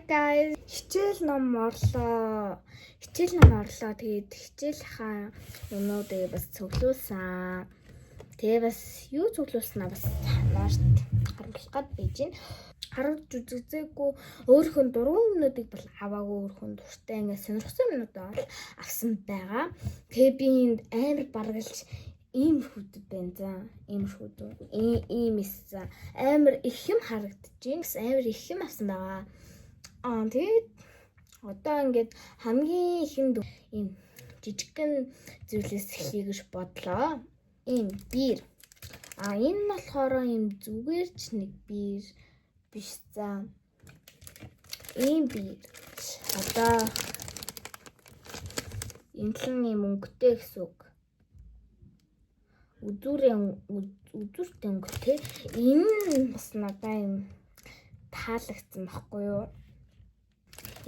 Hi guys. Хичээл ном орлоо. Хичээл ном орлоо. Тэгээд хичээлийнхаа юмнуудыг бас цуглуулсан. Тэгээ бас юу цуглуулснаа бас танаарт харуулах гад байж байна. Харуулж үзээгүй өөрхөн дургуун юмнуудыг бол аваагүй, өөрхөн дуртай ингээд сонирхсан юмнуудаа бол авсан байгаа. Тэгээ би энд амар баргалж ийм хүүдэд байна за. Ийм шүүд. Ийм эс за. Амар их юм харагдаж байна. Бас амар их юм авсан байгаа. Аа, тэгээд одоо ингээд хамгийн ихэнд ийм жижигхэн зүйлээс эхлэе гэж бодлоо. Ийм beer. А, энэ нь болохоор ийм зүгээр ч нэг beer биш за. Ийм beer. Одоо энэ л ийм өнгөтэй гэсэн үг. Үзүүрээ үзүүртэй өнгөтэй. Энэ нь бас надад юм таалагдсан байхгүй юу?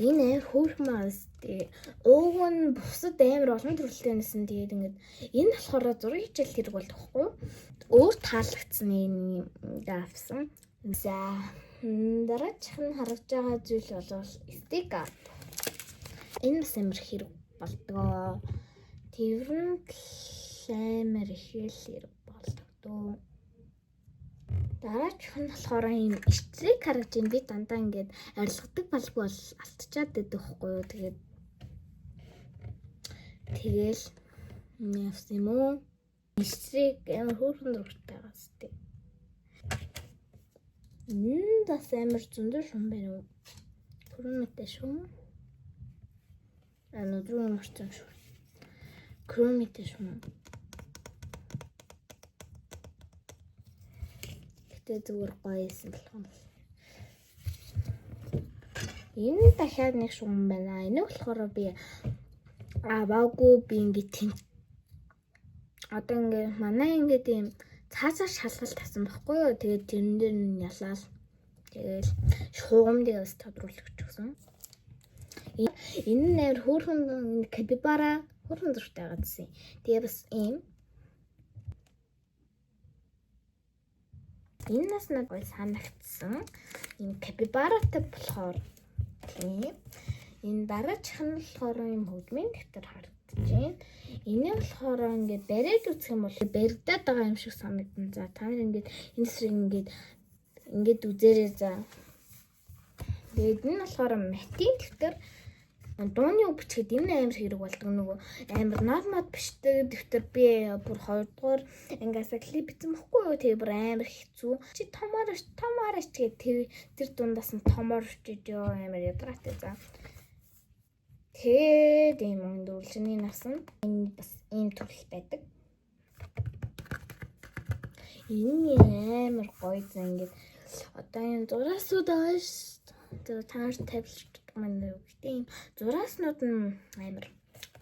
Энэ амар хөөрхөн байгаас тэгээ ууг нь бусад амар олон төрөлтэй нэсэн. Тэгээд ингээд энэ болохоор зургийн хичээл хэрэг болдог байхгүй юу? Өөр таалагдсан энэ ингээ авсан. За, дараачих нь харагдж байгаа зүйл бол stick up. Энэ бас амар хэрэг болдгоо. Тэр нь амар их л хэрэг болдгоо. Дараачих нь болохоор ийм штрик харагдаж байна. Би дандаа ингээд арилгадаг балгүй бол алдчихад байдаг байхгүй юу. Тэгээд тэгэл явсан юм уу? Штрик амар хөөрхөн зурагтай байгаа сте. Энэ бас амар зөндөө шум байна уу? Хөрөмөтэй шум. А, нүдрүү юм шүү. Хөрөмөтэй шум. Гэтэ зүгээр гоё юмсан болох юм. Энэ дахиад нэг шум байна. Энэ болохоор би аваагүй, би ингээд тийм одоо ингээд манай ингээд ийм цаасаар шалгалт авсан байхгүй юу. Тэгээд тэрэн дээр нь ялаал. Тэгэл шугамдыг бас тодруулах гэж өгсөн. Энэ нь амар хөөрхөн капибара хөөрхөн зургтай байгаа гэсэн. Тэгээ бас ийм энэ нас надад гоё санагдсан. Энэ капибаратай болохоор тийм. Энэ дараачих нь болохоор ийм хөгжмийн дэвтэр харагдаж байна. Энэ болохоор ингээд бариад үзэх юм бол баригдаад байгаа юм шиг санагдана. За, та нар ингээд энэ эсрэг ингээд үзээрэй за. Тэгээд энэ болохоор матын дэвтэр, дууны үг бичгээд энэ амар хэрэг болдог, нөгөө амар нот мод бичдэг дэвтэр. Би бүр 2 дугаар ангиасаа клип бичсэн бохгүй юу, тэгээ бүр амар хэцүү, чи томоор томоор чигээ тэр дундаас нь томоор бичиж ёо, амар ядаргаатай. За, тэгээд ийм өндөрлөний насан энэ бас ийм төрөл байдаг. Энэ амар гоё зэн, ингээд одоо ийм зураасууд байгаа ш. Тэр та нарт тавилж маань. Гэтэ ийм зурааснууд нь амар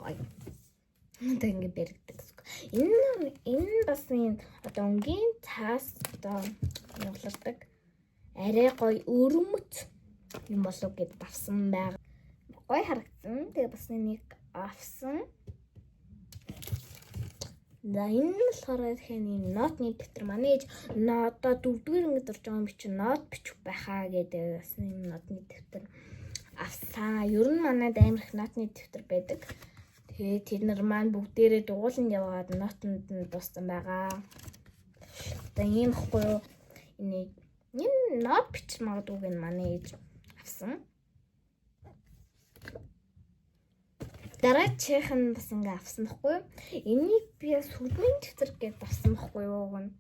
гоё. Одоо ингэ баригдаг гэсэн. Энэ бас ийм одоо өнгийн цаас одоо нуглардаг. Арай гоё өрөмөц юм болов гэд давсан байгаа. Гоё харагдсан. Тэгээ бас нэг авсан. За, энэ нь болохоор тэгэхээр ийм нотны дэвтэр. Манай ээж одоо дөрөвдүгээр ангид орж байгаа юм чи нот бичих байхаа гэдэг бас ийм нотны дэвтэр авсан. Ер нь манайд амар их нотны дэвтэр байдаг. Тэгээд тэд нар маань бүгдээрээ дугууланд яваад нотонд нь дууссан байгаа. Одоо ийм ихгүй юу? Энийг энэ нот бичих магадгүй гэн манай ээж авсан. Дараачих нь бас ингээ авсан байхгүй юу? Энийг би бас хөгжмийн дэвтэр гэдээ авсан байхгүй юу? Уг нь.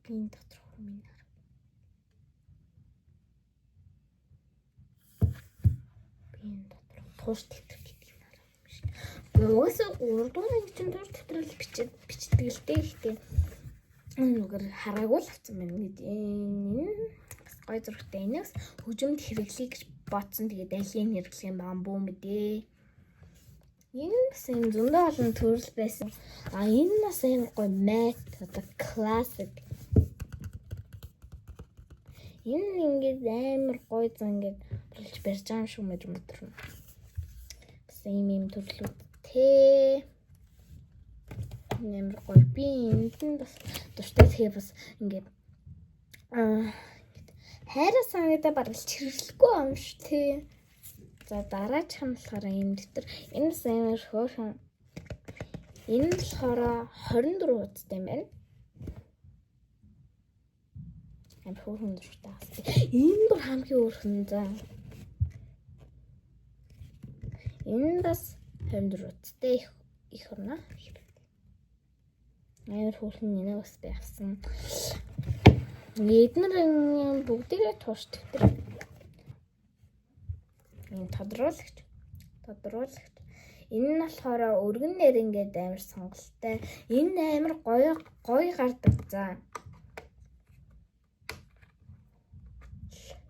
Энэ дотор хөрмийн хар. Би энэ дотор туш дэвтэр гэдэг юм хараа юм шиг. Угаасаа 3 дугаар анги чинь туш дэвтэр л бичээд бичдэг л дээ. Гэхдээ нүгэр хараагүй л авсан байна гэдэг. Энэ бас гоё зурагтай. Энэ бас хөгжимд хэрэглэе гэж бодсон. Тэгээд алийг хэрэглэх юм баа бүү мэдээ. Энэ бас юм зөндөө олон төрөл байсан. А, энэ бас амар гоё мат одоо классик. Энэ ингээд амар гоё зан ингээд болж барьж байгаа юм шиг мэдрэмж. Бас ийм ийм төрлүүдтэй. Амар гоё. Би энд нь бас дуртай. Тэгэхээр бас ингээд хайраа санагдаа бараг л чиглэхгүй юм шүү тий. За дараачих нь болохоор ийм дэвтэр. Энэ бас амар хөөрхөн. Энэ нь болохоор 24 хуудастай юм байна. Амар хөөрхөн дуртай бас. Энэ бүр хамгийн хөөрхөн за. Энэ бас 24 хуудастай их орно. Амар хөөрхөн энэ бас би авсан. Эднэр бүгдээрээ туш дэвтэр. Энэ тодруулагч. Тодруулагч. Энэ нь болохоор өргөн нэр ингээд амар сонголттой. Энэ амар гоё гоё гардаг. За.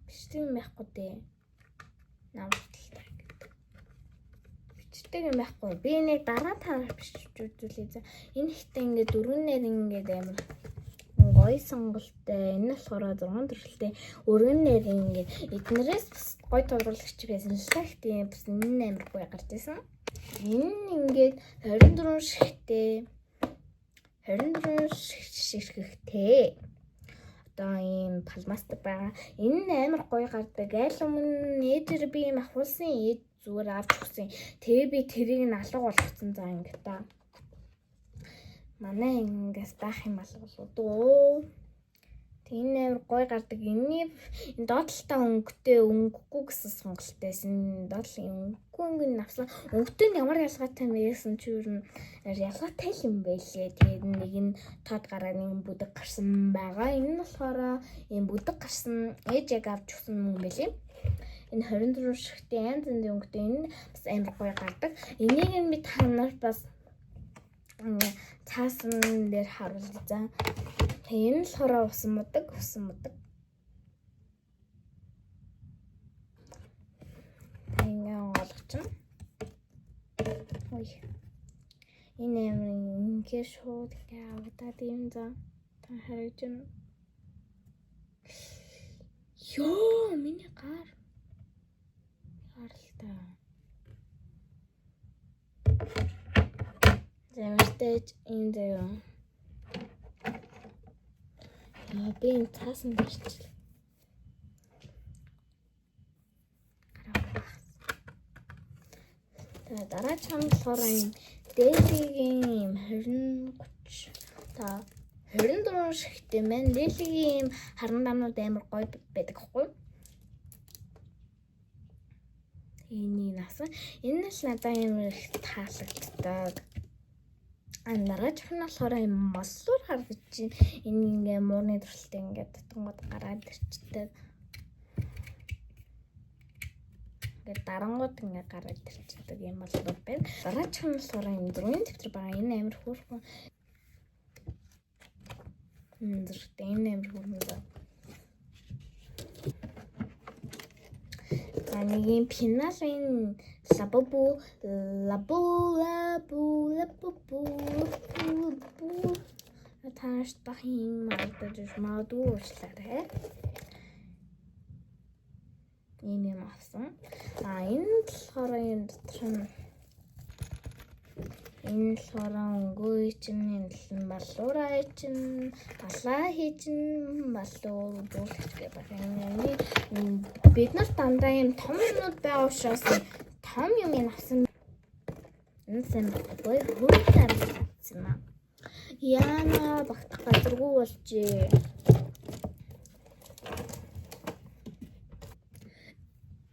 Бичдэг юм байхгүй дээ. Намталтай гэдэг. Бичдэг юм байхгүй. Би энийг дараа таар бичиж үзүүлье. За. Энэ ихтэй ингээд өргөн нэр ингээд амар гоё сонголттой. Энэ болохоор 6 төрөлтэй өргөн нэр ингээд эднэрээс бас гоё тодруулагч байсан л та. Гэтэ бас энэ амар гоё гарч ирсэн. Энэ ингээд 24 шигтэй 24 ширхэгтэй. Одоо ийм палмастер байгаа. Энэ нь амар гоё гардаг. Айл өмнө ээжэр би юм ахуулсан, ээж зүгээр авч өгсөн. Тэгээ би тэрийг нь алга болгоцсон за ингээд та. Манай ингээс даах юм алга болоо дөө. Тэг энэ амар гоё гардаг. Энэний энэ доотлолтой өнгөтэй өнгөгүй гэсэн сонголтойсэн. Доотлын өнгөгүй өнгө нь авсан. Өнгөтэй нь ямар ялгаатай юм бэ гэсэн чи юу н ялгаатай л юм байлээ. Тэгээд нэг нь тод гараа нэг нь бүдэг гарсан байгаа. Энэ нь болохоор ийм бүдэг гарсан ээж яг авч өгсөн юм байлээ. Энэ 24 шигтэй янз янзын өнгөтэй энэ бас амар гоё гардаг. Энийг нь би та нарт бас цаасан дээр харуулъя. За. Тэгээ энэ болохоор усан мудаг, усан мудаг. Ингээ онгойлгочихно. Ой. Энэ амар ингээ шууд ингээ авагдаад юм за. Та харагдаж байна. Йоо, миний гар. Гаралтай. Замартай энэ заяа. Яа, би энэ цаасан дэрчлээ. Тэгээ дараачих нь болохоор юм Дээлигийн юм 20 30 та 24 шигтэй маань. Дээлигийн юм харан дамнууд амар гоё байдаг хгүй. Энийг насан. Энэ л надад амар их таалагддаг. Дараачих нь болохоор юм моллоор харагдаж байна. Энэ ингээ муурны төрөлтэй ингээ татангууд гараад ирчдэг. Ингээд дарангууд ингээ гараад ирчдэг юм боллоор байна. Дараачих нь болохоор юм зургийн дэвтэр байгаа. Энэ амар хөөрхөн. Энэ зургтай энэ амар хөөрхөн. За нэг юм пенал энэ лабубу лабу лабу лабубу лабу таашд бах юм харагдаж магадгүй уучлаарай. Ийм юм авсан. А энэ болохоор юм дотор нь энэ болохоор өнгөө чинь энэ нь балуурай чинь балаа хий чинь балуу дүүлэх гэх байна. Бид нар дандаа юм том юмнууд байгаа учраас том юм ин авсан. Энэ сэн гоё хөрөлтэй авсан юм аа. Яна багтах газаргүй болжээ.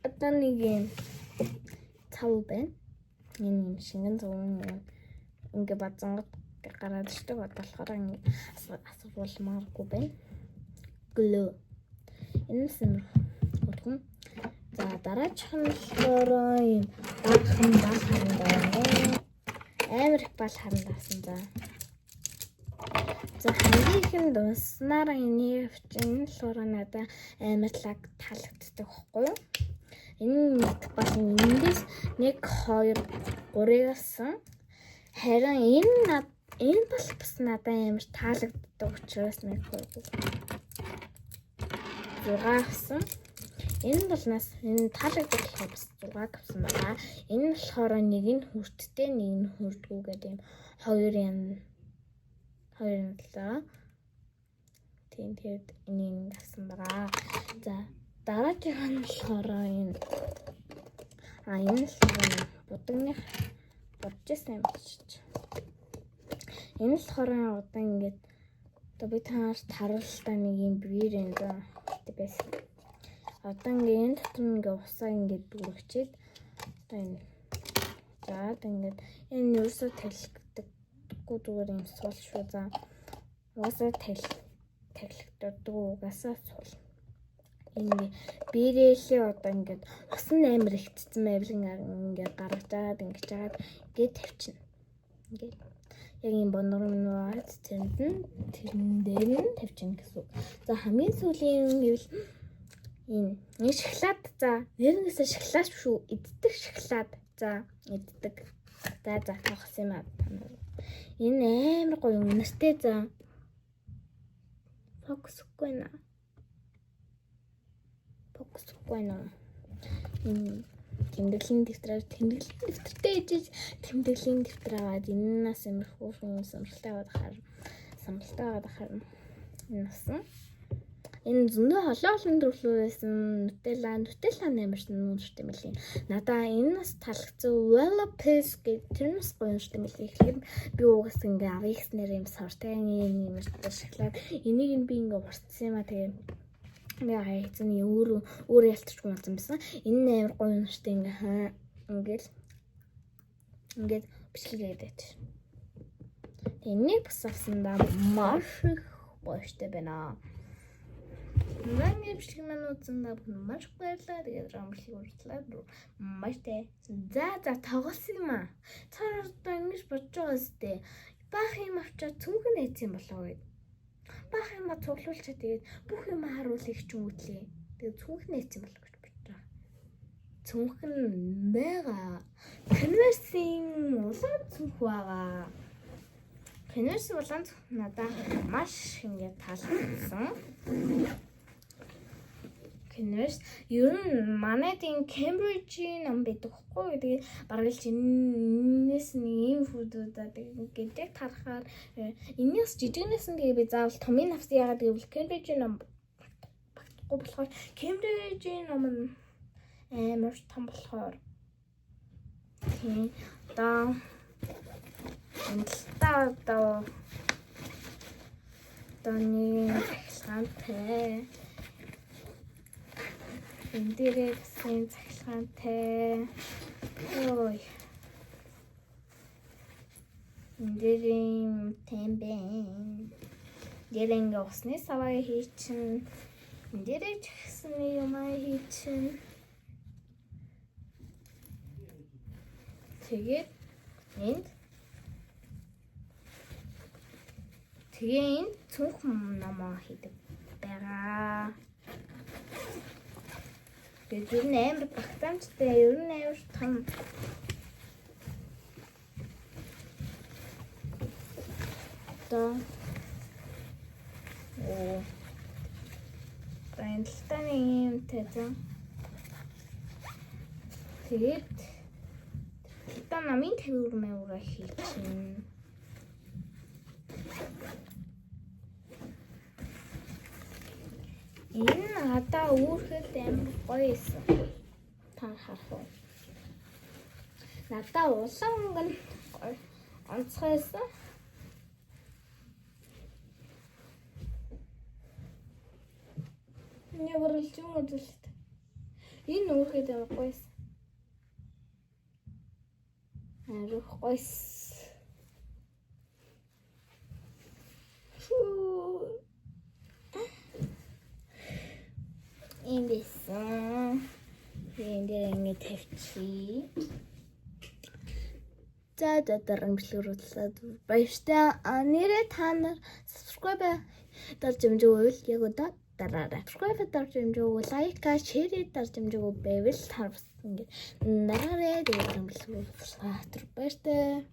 Одоо нэг юм цав байна. Энэ юм шингэн цав юм. Ингээ базангад гараад ирдэг. Одоо болохоор ингээ асуулмааргүй байна. Глөө. Энэ сэмэр хөргөн. За дараачих нь болохоор юм баахан бал харандаа байна. Амар их бал харандаасан за. За хамгийн ихэнд унснараа энийг энэ болохоор надад амар лаг таалагддаг байхгүй юу? Энэ мэдэх бол эндээс 1 2 3-ыг авсан. Харин энэ энэ бол бас надад амар таалагддаг учраас 1 2 6 авсан. Энэ бол нас энэ таалагддаг болохоор бас 6 авсан байгаа. Энэ болохоор нэг нь хүрттэй, нэг нь хүрдгүү гэдэг юм хоёр юм Хоёр талаа. Тийм, тэгээд энийг авсан байгаа. За, дараагийнх нь болохоор энэ энэ болохоор будагных бодчихсан юм чиж. Энэ болохоор одоо ингээд одоо би танарт харуултаа нэг юм бир юм да байсан. Одоо ингээд энэ дотор ингээд усаа ингээд дүүргчээд одоо энэ за ингээд энэ ерөөсөө талигдаггүй зүгээр юм сул шүү. За, угаасаа талигддаг, угаасаа сул. Ингээ бирээлээ одоо ингээд ус нь амар ихтцэн байвал ингээд гаргаж агаад ингэж агаад ингээд тавьчихна. Ингээд яг юм бонор минь тэнд нь тэрэн дээр нь тавьчихна гэсэн үг. За, хамгийн сүүлийн юм гэвэл энэ шоколад. За, нэрнгээсээ шоколад шүү. Иддэг шоколад. За, иддэг. За за тоглосон юм аа. Энэ амар гоё үнэртэй. За, фокусгүй наа. Фокусгүй наа. Энэ тэмдэглэлийн дэвтрээр тэмдэглэлийн дэвтэртэй ижиж тэмдэглэлийн дэвтэр аваад энэ нас юмрхүү юм сонирхолтой аваад хаар сонирхолтой аваад хаар энэ насан. Энэ зөндөө олон олон төрлөө байсан. Nutella, Nutella амар үнэртэй мэлээ. Надаа энэ нас таалагдсан Wellapis гэх тэр нас гоё үнэртэй мэлээ. Тэгэхээр би угаас ингээ авъя гэснээр юм сортай юм шоколад. Энийг нь би ингээ уртсан юм а, тэгээ ингээ хайцсан өөрөө өөрөө ялтчгүй болсон байсан. Энэ нь амар гоё үнэртэй, ингээ хаа ингээл ингээд бичлэг хийгээд. Тэгээ энийг бас авсандаа маш их баяртай байна. Манай бичлэг маань үзсэндээ бүхэн маш их баярлалаа. Тэгээд бичлэг үзлээ. Маш тэ. За за тоглосон юм аа. Цаар одоо ингэж бодож байгаа сте. Баах юм авчаад цүнх нь эцэн болоо гэд. Баах юм а цуглуулчаа тэгээд бүх юм харуулъя ч юм үтлээ. Тэгээд цүнх нь эцэн болоо гэж бодож байгаа. Цүнх нь байгаа. Converse-ийн улаан цүнх байгаа. Converse улаан цүнх надаа маш ингээд таалагдсан. Converse ер нь манайд энэ Cambridge-ийн ном байдаг хгүй. Тэгээ бараг л энэс нэг ийм фүүдүүдээ ингээд яг тарахаар энэс жижигнээс нь тэгээ би заавал томын авсан. Яагаад гэвэл Cambridge-ийн ном багтахгүй болохоор, Cambridge-ийн ном нь амар том болохоор, тийм. Одоо энэ талтаа одоо нэг цахилгаантай. Энэ дээрээ бас юм цахилгаантай. Ой. Энэ дээр юм тэмбэн. Дээр ингээ усны саваа хийчин. Энэ дээрээ ч гэсэн юм аа хийчин. Тэгээд энд тэгээ энд цүнх номоо хийдэг байгаа. Тэгээд ер нь амар багтаамжтай, ер нь амар том. Одоо оо энэ талтаа юм тэзэн. Тэгээд талтаа намын тавиур мавра хийчин. Энэ надаа үүрхэд амар гоё исэн. Та харах уу? Надаа улаан өнгө нь гоё онцгой байсан. Миний гурвалжин үзэлт. Энэ үүрхэд амар гоё исэн. Амар гоё. Ийм байсан. Энэ дээр ингэ тавьчих. За за дараа бичлэгээр уулзлаа. Баяртай. Нэрээ та нар subscribe дарж амжаагүй байвал яг одоо дараарай. Subscribe дарж амжаагүй, like, share дарж амжаагүй байвал та бас ингэ дараарай. Тэгээд бичлэгээр уулзлаа. Баяртай.